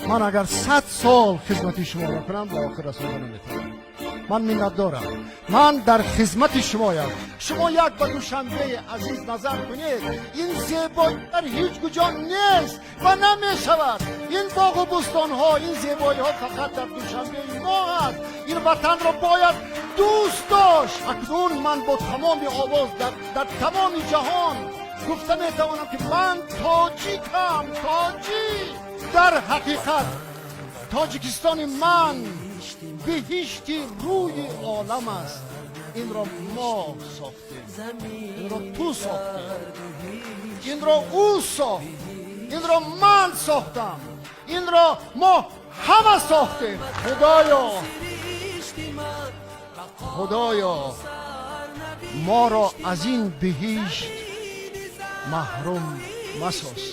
Ман агар 100 сол хизмати шуморо кунам, ба охир расонда наметавонам. Ман миннатдорам, ман дар хизмати шумоям. Шумо як ба Душанбеи азиз назар кунед. Ин зебоӣ дар ҳеҷ куҷо нест ва намешавад. Ин боғу бӯстонҳо, ин зебоиҳо фақат дар Душанбеи мо ҳаст. Ин ватанро бояд дӯст дошт. Акнун ман бо тамоми овоз дар тамоми ҷаҳон гуфта метавонам, ки ман тоҷикам, тоҷик. Дар ҳақиқат Тоҷикистони ман биҳишти рӯи олам аст. Инро мо сохтем, инро ту сохтӣ, инро ӯ сохт, инро ман сохтам, инро мо ҳама сохтем. Худоё, Худоё, моро аз ин биҳишт маҳрум масоз.